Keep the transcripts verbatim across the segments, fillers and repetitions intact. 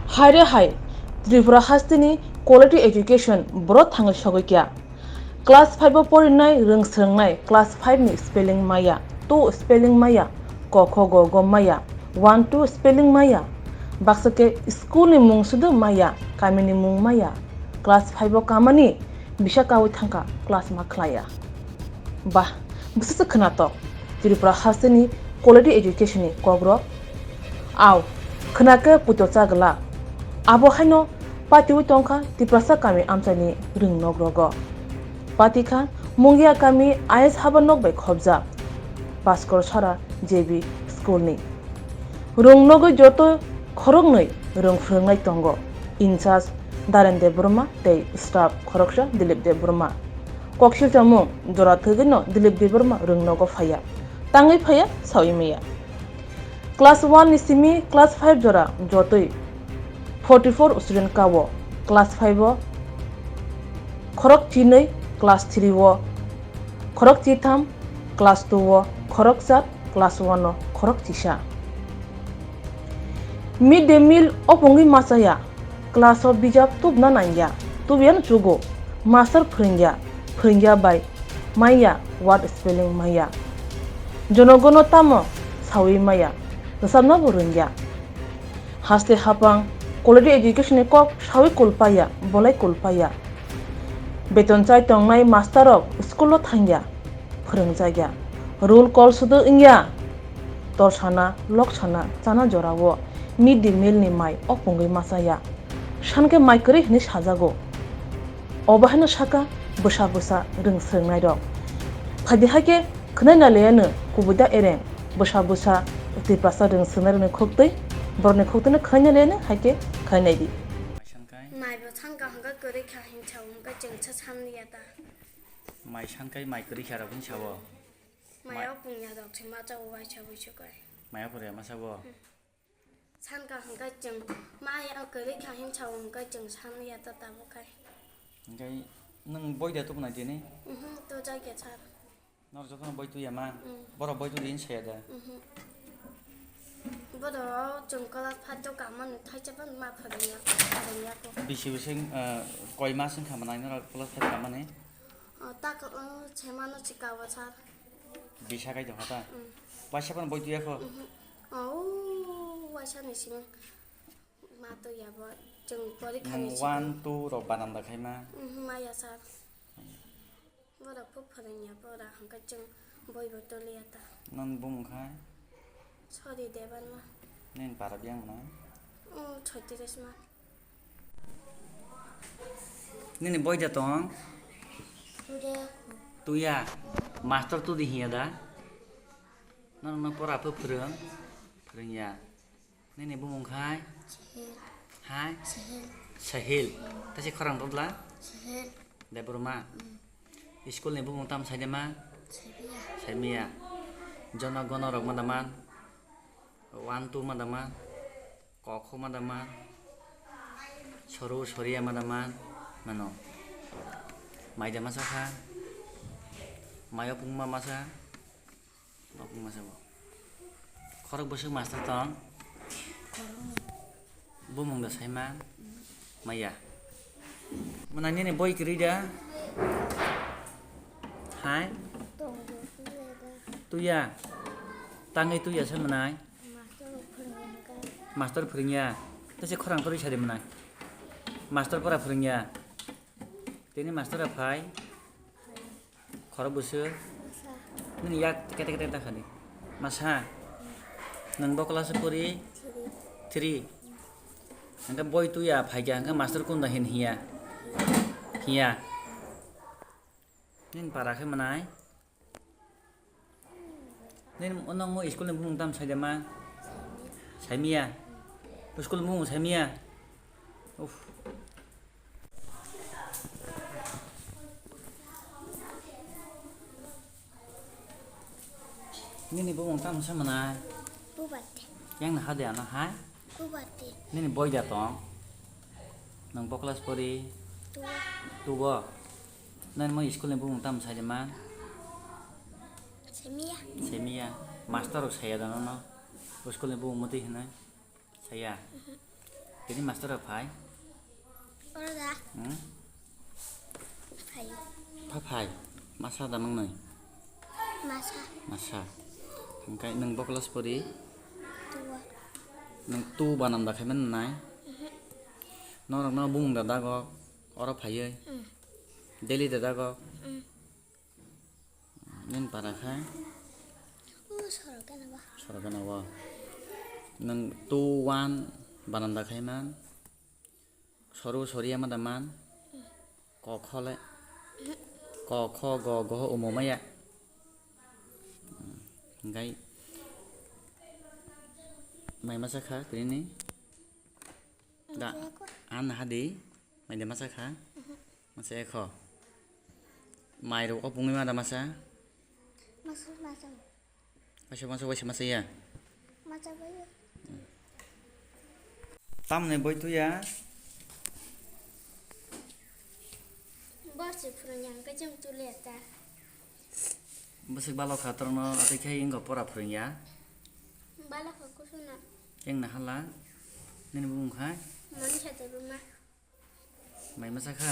Haire hai, Tripura hasteni quality education boro thangwi sogwi kya. Class five o porinai rwng swrwngnai class five ni spelling maya, two spelling maya, ko kho go go maya, one two spelling maya. Baksa khe school ni mung sudu maya, kami ni mung maya. Class five o kamani bisa kawi thangkha class ma khlaiya. Bah, bwswk se khwnatok Tripura hasteni quality education ni kokrok. Aw, khwnakhe puito chagwlak. Abo haino patiwi tongkha Tiprasa kami amchaini rwng nogrogo. Patikha Mungia kami I S haba nok bai khobjak Bhaskor Sora J B school ni. Rwng nogwi joto khoroknwi rwng phwrwngnai tongo, in charge Daren Debbarma tei staff khoroksa Dilip Debbarma. Koksil chamung jora thwgwino Dilip Debbarma rwng nogo phaiya, tangwi phaiya sawi maya. Class one ni simi class five jora jotwi forty four student kao, class five o khorok chinwi, class three o khorok chitham, class two o khorok char, class one o khorok chisa. Mid day meal opungwi machaya, class o bijap tubna nangya, tubiano chugo, master phwrwngya, phwrwngya bai maya word spelling maya. Jonogono tamo sawi maya, rwchapnabo rwngya. Haste hapang quality education ni kok sawi kulpaya, bolai kulpaya. Beton chai tongnai master rok school o thangya, phwrwngjakya. Roll call sudu wngya. Torsana, loksana, chana jorao mid day meal ni mai opungwi machaya. Sankhe mai kwrwi hinwi sajago. Obo haino saka bwsa bwsa rwng swrwngnairok. Phaidi haikhe khwnai naliyano kubui da ereng bwsa bwsa Tiprasa rwng swrwngnairokni khuktwi, borokni khuktwino khwnai naliyano haikhe khwnai naidi. Mai bo sanka hwnkhe kwrwi kha hinwi sao, hwnkhe chwngsa sanliya ta. Mai sankai mai kwrwi kha rok hinwi sao. Mai opungya rok se ma chao, waisa buisu kai. Mai opungya ma sao. Sanka hwnkhe chwng ma ya kwrwi kha hinwi sao, hwnkhe chwng sanliya ta tabuk khai. Hwnkhe nwng boi da tubunai tini? Mhm, to jagya sir. Nor jotono boi tuya ma? Mm. Borok boi tudi hinwi saya da? Mhm. Borok chwng class five to kamani thaisa phano ma phwrwngya, phwrwngya ko. Bisi bising, eh, koi mas wngkha manai norok class five kamani? Oh, tak, oh, se mano chika o sir. Bisa kai tongkha ta? Mm. Waisa phano boi tuya kho? Mhm. Oh, waisa ni simi. Ma to yabo, chwng porikha ni simi. Nwng one, two rok bananda khaima? Mhm, maya sir. Borok pho phwrwngya, borok hwnkhe chwng boi bo toliya ta. Nang bumung khai? Sorry, Debanma. Nini para biyang mano? Mm, Chhoitris ma. Nini boi da tong? Tude. Tuya. Master tudi hiya da? Nang no pora pho phwrwng? Phwrwngya. Nini bumung khai? Sahil. Hai? Sahil. Sahil. Tasi khorang todla? Sahil. Debbarma. Mm. School ni bumung tam saidema? Saimiya. Saimiya. Jono gono rok ma dama? One, two ma dama? Kokho ma dama? Soru, soriya ma dama? Mano. Maida masa kha? Mayo pungma masa? Bo pungmasa bo. Khorok bwswk master tong? Khoroknwi. Bumung da saima? Mm. Maya. Mwnai nini boi kwrwi da? Hai? Tongo, tuya da. Tuya? Tangwi tuya se mwnai? Master rok phwrwngya hwnkhe. Master phwrwngya? Tei se khorang torwi sadi mwnai? Master pora phwrwngya? Tini master rok phai? Khorok bwswk? Masa. Nini yak kete kete ta khani. Masa. Nwng bo class o pori? Three. Three. Hwnkhe boi tuya phaikha hwnkhe master kunda hin hiya? Hiya. Nini para khe mwnai? Nini ono mo school ni bumung tam saidema? Saimiya. School ni bumung saimiya? Uff. Nini bumung tamo se mwnai? Bubati. Yang na hade ano hai? Bubati. Nini boi da tong? Nang bo class pori? Tuo. Tuo. Nani mo school ni bumung tamo saidema? Semiya. Semiya. Master rok saya da nono? School ni bumung mati hinai? Saya. Mhm. Tini master rok phai? Oro da. Hmm? Phai. Pha phai. Masa da mangnai? Masa. Masa. Hingkai nwng bo class pori? Two. Nwng two banam da khaiman nai? Mhm. Norok no bung da dago oro phaiwi? Hmm. Daily da dago? Hmm. Nini para kha? O, sorok gana ba. Sorok gana o. Nwng two one banam da khaiman? Soru soriya ma da man? Ko kho le? Ko kho go go ho umo maya? Hingkai mai masa kha tini? Da, an hadi, mai de masa kha? Masa ekho. Mai rok o pungwi ma da masa? Masa, masa. Waisa masa, waisa masa ya? Masa bai. Tamni boi tu ya? Borsi phurung yang kajang tu le ta. Bwswk balo kha torokno, atwi khe wngkha pora phwrwngya. Balo kha kusuno. Wngna hala, nini bumung khai? Mani sa tei buma. Mai masa kha?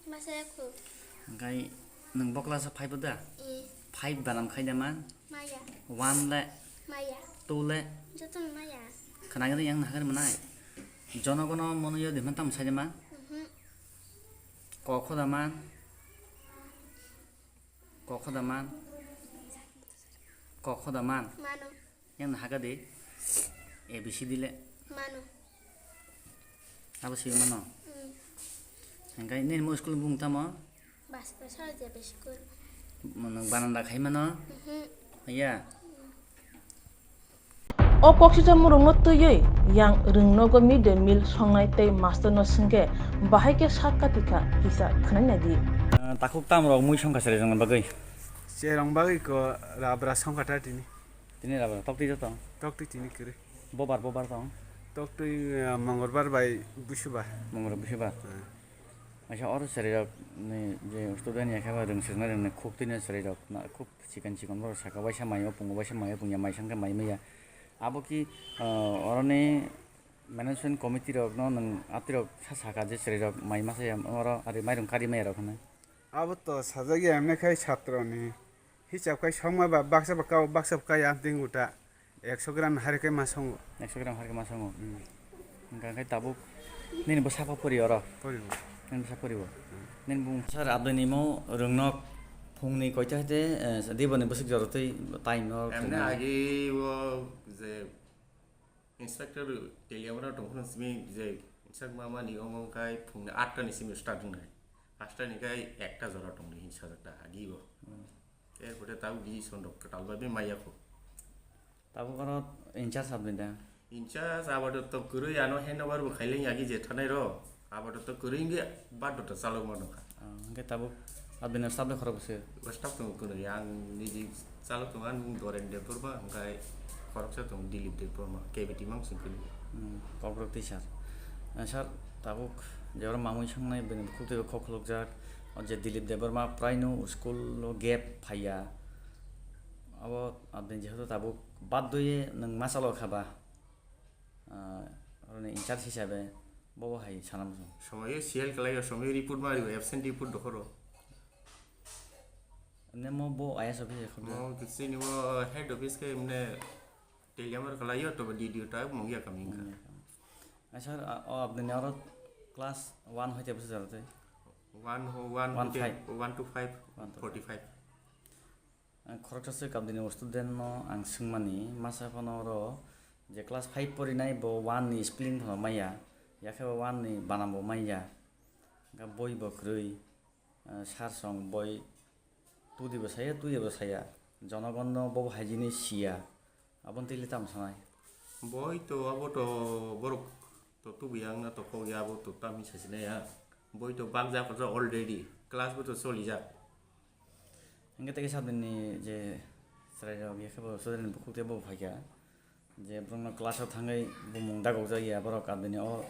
Masa ya khu. Hingkai nwng bo class o five o da? Eh. Five banam khai da man? Maya. One le? Maya. Two le? Joto no maya. Khna gani yang nahar manai? Jono gono mono yo de man tam sai da man? Mhm. Ko kho da man? Ko kho da man? Ko kho da man? Mano. Yang na haga de? A B C D le? Mano. Abo si mano? Mm. Hingkai nini mo school bung tamo? Bas bas hal je be school. Mano bananda khai mano? Mhm. Ya. O koksijak murungno twiwi yang rwngnogo mid day meal songnai tei masterno swngkhe, bahai khe sak kati kha, kisa khwnai nai di. Ah, takhuk tam rok mui songkha chwrai rokni bagwi? Chwrai rokni bagwi ko rabra songkha ta tini. Tini rabra toktwi joto? Toktwi tini kwrwi. Bobar, bobar tong? Toktwi, ah, mongolbar bai busubar. Mongolbar busubar? Hmm. Aisa oro chwrai rok ni je student ya khe ba rwng swrwngna rwngni khuk tini chwrai rok na khuk Chikon chikon borok saka waisa mai o pungo, waisa mai o pungya, mai sangkhe mai maya. Abo ki, ah, oroni management committee rok no nwng atwi rok sa saka je chwrai rok mai masa ya oro ari mairung kari maya rok hwnwi. Abo to sajak ya hwnwi khai satro ni hisab khai songma ba baksa ba kau baksa ba kai anting uta. Ekso gram hari khe ma songo. Ekso gram hari khe ma songo. Hmm. Hingka khe tabuk nini bwsa pha pori oro? Pori bo. Nini bwsa pori bo? Hmm. Nini bung sir abdini mo rwngnok phungni koita hete, eh, diboni bwswk jora twi time no. Emne agi o je inspector Teliamura tongkhorno simi je insak mama ni omo kai phungni atta ni simi start wngnai. Paanch ta ni kai ekta jora tongdi hin sajak ta agi bo. Hmm. Erpore tabuk di sondok kwtal bai maya kho. Tabuk oro in charge aboni da? In charge abadoto kwrwi ano handover bo khaileng yagi je thanai ro. Abadoto kwrwi wngwi badoto chalok mano kha. Ah, hwnkhe tabuk aboni staff de khorok bwswk? Bo staff tongo kwrwi, ang niji chalok tongo, ang Doren Debbarma, hwnkhe khoroksa tongo Dilip Debbarma, K B T mang sing kwrwi. Hmm, kokborok twi sir. Eh, sir, tabuk je oro mamui sangnai bini bukhuk twi kok khulukjak, o je Dilip Debbarma praino school o gap phaiya. Abo aboni jehetu tabuk baddoye nwng ma chalo kha ba? Ah, oroni in charge hisabe bobo hai sana muchung. Somoyo C L kalai o, somoyo report ma rio, absent report dokhoro. Nemo bo I A S office khobja? Mo kisini mo head office ke mne Teliamura kalai o, to D D O ta mongya kami ka. Mongya kami. Ah, sir, ah, o abdini oro class one hoite bwswk jaro tei? One ho, one One hoite, five. One to five, One to forty five. Ang khoroksa se kabdini o student no ang swngmani, masa phano oro je class five porinai bo one ni spelling phano maya, yakhe bo one ni banam bo maya, hwnkhe boi bo kwrwi, ah, sir song boi tudi bo saya, twi bo saya, jonogon no bo hai jini siya, aboni twi le tamo sanai? Boi to abo to borok to tubuya wngna to kok ya, abo to tamni sasinai ya, boi to bakjak already, class bo to cholijak. Hingke tei sabini je chwrairok yakhe bo student ni bukhuk tei bo phaikha, je borokno class o thangwi bumung dagokjak ya, borok abini o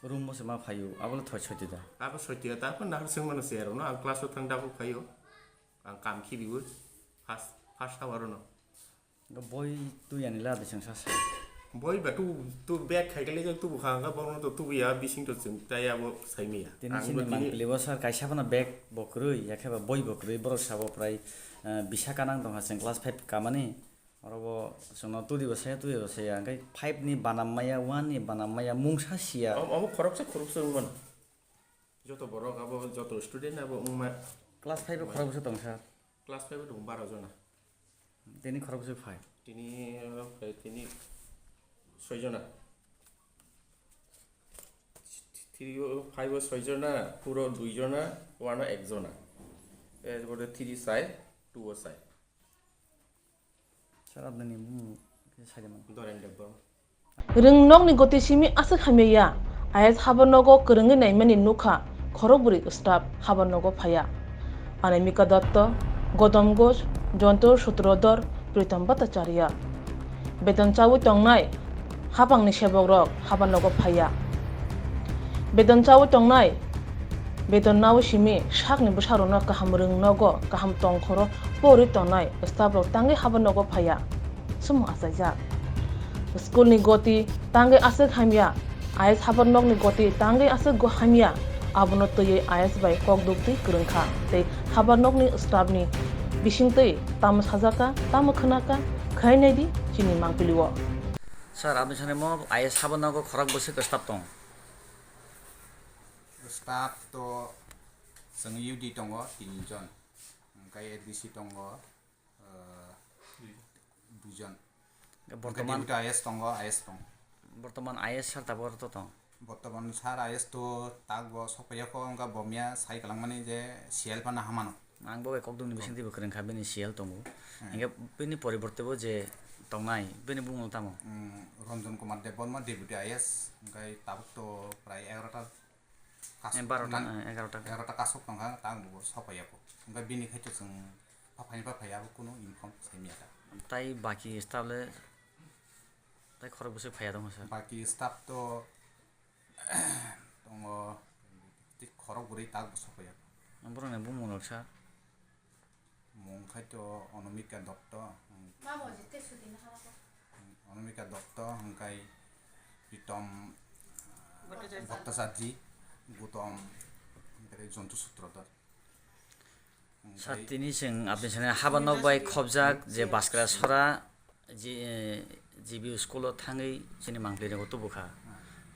room o se ma phaio, abo le thoi soti da? Abo soti da, abo nahar swngmano se aro no, ang class o thang dagok phaio, ang kam khibiui first, first hour o no. Hingke boi twi ani la bising sa se. Boi ba tu, tu bag khai khe lejak tubu kha, hwnka borokno to tubu ya, bising to chwng tai abo sai maya. Tini ang chini bo tini mangpili o sir kaisa phano bag bo kwrwi, yakhe ba boi bo kwrwi, borok sabo prai, eh, bisa kanang tongkha chwng class five kamani. Oro bo chwngno tudi bo saya, tudi bo saya, hwnkhe five ni banam maya, one ni banam maya, mungsa siya. Omo, omo khoroksa khoroksa wng mano. Joto borok abo, joto student abo wngma. Class five o khoroksa tong sir? Class five o tongo baro jona. Tini khoroksa phai? Tini, eh, tini soi jona. Three o, five o soi jona, four o dui jona, one o ek jona. Erbode three sai, two o sai. Sir, aboni bumung khe sai de man. Doren Debbarma. Rwngnokni goti simi aswk hamya ya. I A S habar nogo kwrwngwi naimani nukha khorokbwrwi staff habar nogo phaiya. Anamika Dotto, Gautam Ghosh, Jonto Sutrodhar, Pritam Bhattacharya. Beton chawi tongnai hapangni sebokrok habar nogo phaiya. Beton chawi tongnai, beton nawi simi sakni bwsarokno kaham rwng nogo, kaham tongkhoro pori tongnai staff rok tangwi habar nogo phaiya. Sumung achaijak. School ni goti tangwi aswk hamya, I A S habar nokni goti tangwi aswk go hamya, abono twiwi I A S bai kok duktwi kwrwngkha tei habar nokni staff ni bisingtwi tamo sajaka, tamo khwnaka, khainai di chini mangpili o. Sir, aboni sani mo I A S habar nogo khorok bwswk staff tong? Staff to chwng U D tongo tin jon, hwnkhe A D C tongo, eh, dui jon. Hwnkhe bortoman deputy I A S tongo, I A S tongo. Bortoman I A S sir tabuk oro to tong? Bortoman sir I A S to tak bo sokpaiya kho, wngkha bo miya sai kwlangmani je C L phano hamano. Ang bo bai kokdumni bisingtwi bo kwrwngkha, bini C L tongo. Hmm. Hingke bini poriborte bo je tongnai, bini bumung tamo? Hmm, Ranjan Kumar Debbarma, deputy I A S, hingke tabuk to prai egarota kas-, eh, barota, nang-, eh, egarota. Egarota kasok tongkha, tang bo sokpaiya kho. Hingke bini khaito chwng phaphani phaphai abo kunu inform sai maya kha. Tai baki staff le tai khorok bwswk phaiya tongkha sir? Baki staff to tongo, tik khorok bwrwi tak bwswk phaiya. Borokni bumung rok sir? Mung khaito Anamika Dotto, Anamika Dotto, hingkai Pritom Bhattacharjee, Gautam, hingkai Jonto Sutrodhar. Sir, tini chwng aboni sani habar nok bai khobjak je Baskra Sora, G-, eh, G B school o thangwi chini mangpili rok tubukha.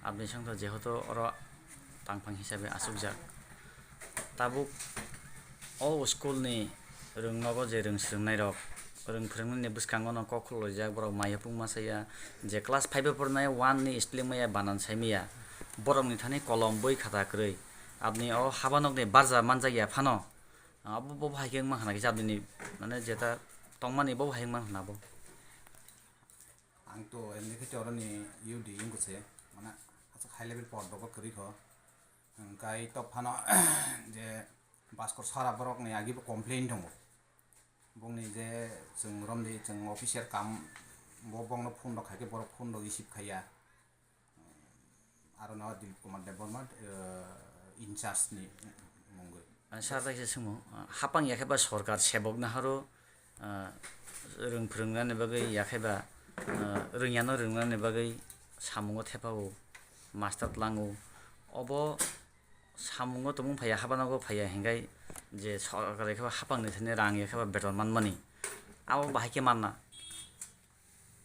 Aboni sangkha jehoto oro tangphang hisabe achukjak. Tabuk o school ni rwng nogo je rwng swrwngnairok, rwng phwrwngnaini bwskango no kok khulokjak, borok maya pung masa ya, je class five o pornai one ni spelling maya banan sai maya, borokni thani kolom boi khata kwrwi, aboni o habanokni barja manjak ya phano, abo bo hai khe wngma khana kisa aboni mane jeta tongmani bo hai wngma khana bo. Ang to emni khe to oroni U D wngkha se, mane aswk high level por dogo kwrwi kho. Hwnkhe to phano je Baskor Sara borokni agi bo complain tongo. Bongni je chwng romdi chwng official kam bo bongno phone rok khaikhe borok phone rok receive khaiya. Aro no Dilip Kumar Debbarma, eh, in charge ni mungwi. Sir, kaisa swngmung, hapang ya khe ba sorkar sebok naharo, ah, rwng phwrwngnani bagwi ya khe ba, ah, rwngya no rwngnani bagwi samungo thepao, master tlango. Obo samungo tongmung phaiya, habanogo phaiya hingai je sorkar ya khe ba hapang ni thani rang ya khe ba beton manmani. Abo bahai khe manna.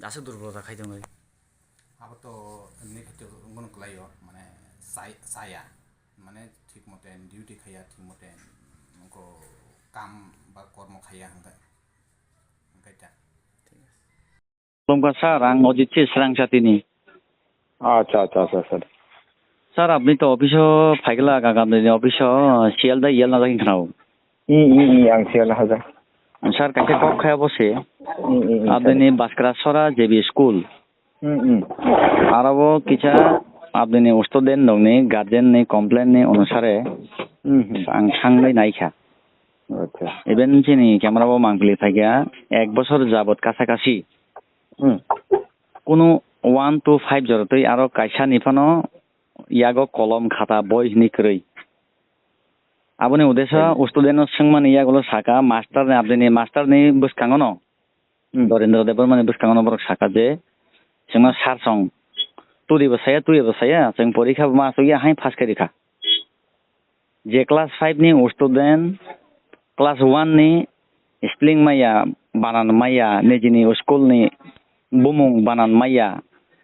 Aswk durbolota khai tongwi. Abo to emni khe to wngmano kwlaio, mane chai-, chaya, mane thik moten duty khaiya, thik moten wngkho kam ba kormo khaiya hwnkhe, hwnkhe ta. Khulumkha sir, ang Ojit se Srangsa tini. Acha, acha, acha, sir. Sir, apni to office o phaikla, Gangam ni office o, C L da yel na jagin khnao. Hmm, hmm, hmm, ang C L hajak. Sir, kaisa kok khe abo se. Hmm, hmm, hmm, sir. Abini Baskra Sora J B school. Hmm, hmm. Aro bo kisa abini student rokni guardian ni complain ni onusare, hmm, hmm, ang thangwi naikha. Acha. Even chini camera bo mangpili phaikha, ek bosor jabot kasa kasi. Hmm. Kunu one to five jorotwi aro kaisa ni phano yago kolom khata boi hwnwi kwrwi. Aboni udeso, hmm, student no swngmani yagulo saka master ni, abdini master ni bwskango no, hmm, Dorendra Debbarma ni bwskango no borok saka je Chwngno sir song turibo saya, tuibo saya, chwng porikha bo ma chukya hai pass khairikha. Je class five ni student, class one ni spelling maya, banan maya, nijini school ni bumung banan maya,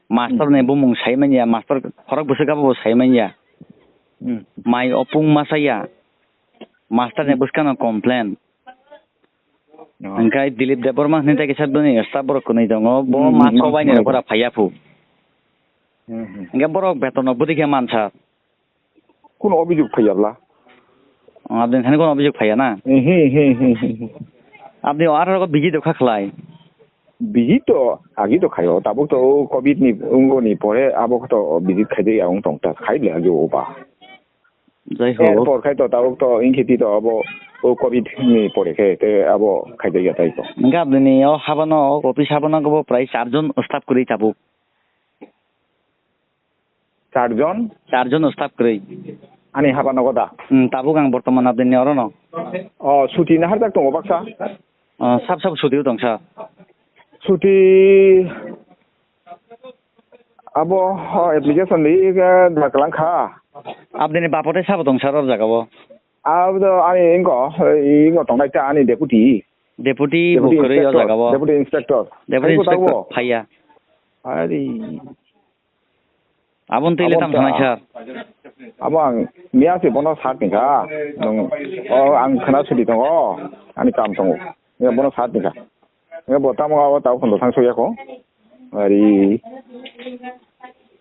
master ni bumung sai manya, master khorok bwswk abo bo sai manya. Hmm. Mai opung masa ya, master ni bwskano complain. Oh. Hingke Dilip Debbarma hinui tei kisa bini staff borok kwnwi tongo. Bo hmm, ma hmm, sobai ni hmm. Rokora phaiya phu. Hmm, hmm. Hingke borok beton no bwtwi khe mansa. Kuno obijok phaiya bla? Abdin thani kuno obijok phaiya na? Hmm, hmm, hmm, hmm, hmm. Abdi o aro ko biji dokha khlai. Biji to agi to khayo. Tabuk to o covid ni ungo ni pore abo to biji khaide ya ung tong ta khai le agi o ba. Jai ho. Erpor khai to tabuk to inkhiti to abo o covid ni pore khe te abo khaide ya tai to. Hingke abdini o habano, o office habano bo prai char jon staff kwrwi tabuk. Char jon? Char jon staff kwrwi. Ani habano goda? Hmm, tabuk ang bortoman abdini orono. O, suti naharjak tongo baksa? O, sab sab suti tong sa. Suti Abo, oh, application di, eh, da kalang kha. Abdini bapo tei sabo tong sar o jaga o. Abo do ani ingo, eh, ingo tongnai ta ani deputy. Deputy bo kwrwi o inspector, jaga o. Deputy inspector. Deputy inspector phaiya. Ari. Abon tei le tam thangnai sir. Abo ang miya se bono sak ni kha. Nung, oh, ang khna sudi tongo. Ani kam tongo. Miya bono sak ni kha. Miya bo tamo abo tabo khondo thang soya ko. Ari.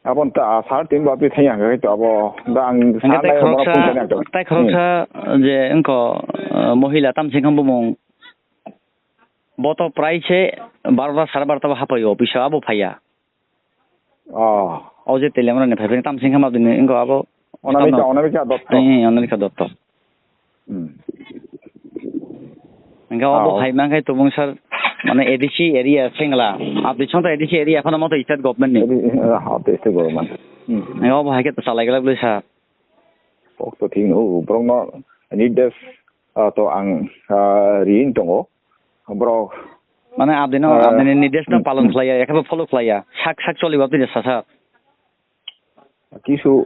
Abon ta sar tin ba pi thang yang to abo da ang hingke sa tai nai bono khoroksa, phone kha nang to. Tai khoroksa je engko, eh, mohila tam sing khambo mung. Bo to prai se barota sare barota bo hapai office o abo phaiya. Oh. O je Teliamura ni phai phai tam sing khambo bini engko abo. Onamika, Onamika Dotto. Eh, Onamika Dotto. Hmm. Hingke obo hai mankhe tubung sir, mane A D C area sengla, abdi chwng ta A D C area phano moto state government ni. Area, ah, state government. Hmm. Hingke obo hai khe to chalai glak glak sir. Kok to thik no, borok no nirdesh, ah, to ang, ah, ri wng tongo. Borok, mane abdi no, ah, abdi ni nirdesh no hmm, palon hmm. Khlaiya, ekhebo follow khlaiya, sak sak cholibo abdi de sasa. Kisu,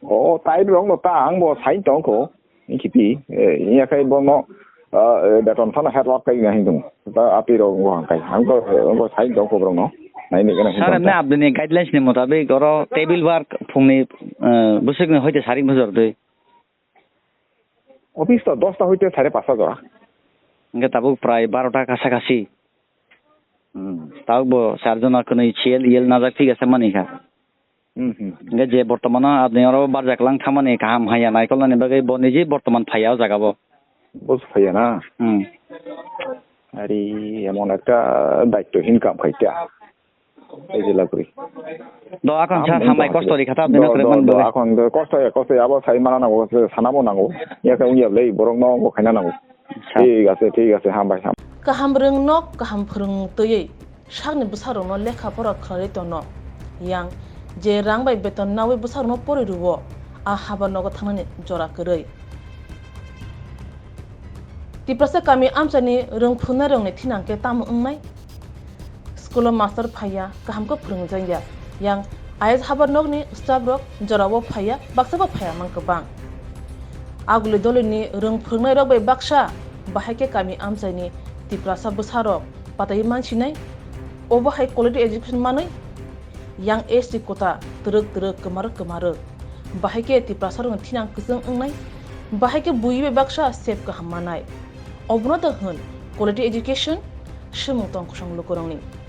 o, type rok no ta ang bo sai tong kho, ni khipi, eh, ya khai bo no, ah, eh, beton phano head work kai na hindung. Ta api rok bo ang kai, ang ko, ang ko sai tong kho borok no. Nai ni kana sir, hindung emne ta. Abdini guidelines ni mutabik oro table work phungni, eh, bwswk ni hoite sarik bujor twi. Office to dosta hoite sare pasta jora. Hingke tabuk prai barota kasa kasi. Hmm. Tabuk bo char jona kwnwi C L E L najak thik asa mani kha. Hmm, hmm. Hingke je bortomano abni oro barjak lang thamani kaham haya naikolnani bagwi bo niji bortoman phaiya o jaga bo. Bo phaiya na? Hmm. Ari emon ekta daitto hin kam khai ta. Ei je lagri. Do akon sa hambai kosto ri khata bino do, krek do, man do, do. Akon do kosto ya, kosto ya, abo sai mana nango, sana bo nango. Ya ka ungya lei, borok no go khaina nango. Sa. Thik ase, thik ase, hambai, ham. Kaham rwng nok, kaham phwrwng twiwi sakni bwsarokno lekha pora khlaiwi tono. Yang je rang bai beton nawi bwsarokno porwi rwo, a haba nogo thangnani jora kwrwi. Tiprasa kami amchaini rwng phungnai rokni thinang khe tamo wngnai? School o master phaiya, kaham khe phwrwngjakya. Yang I S habar nokni staff rok jorao phaiya, baksa bo phaiya mang kwbang. Aguli dolini rwng phwrwngnai rok bai baksa, bahai khe kami amchaini Tiprasa bwsa rok pataiwi mansinai. Obo hai quality education manwi yang S T kota twrwk twrwk kwmarwk kwmarwk. Bahai khe Tiprasa rokni thinang kwchwng wngnai. Bahai khe buiwi bai baksa sep kaham manai. Obono da hwn quality education, swmwng tong kwsang lukurokni.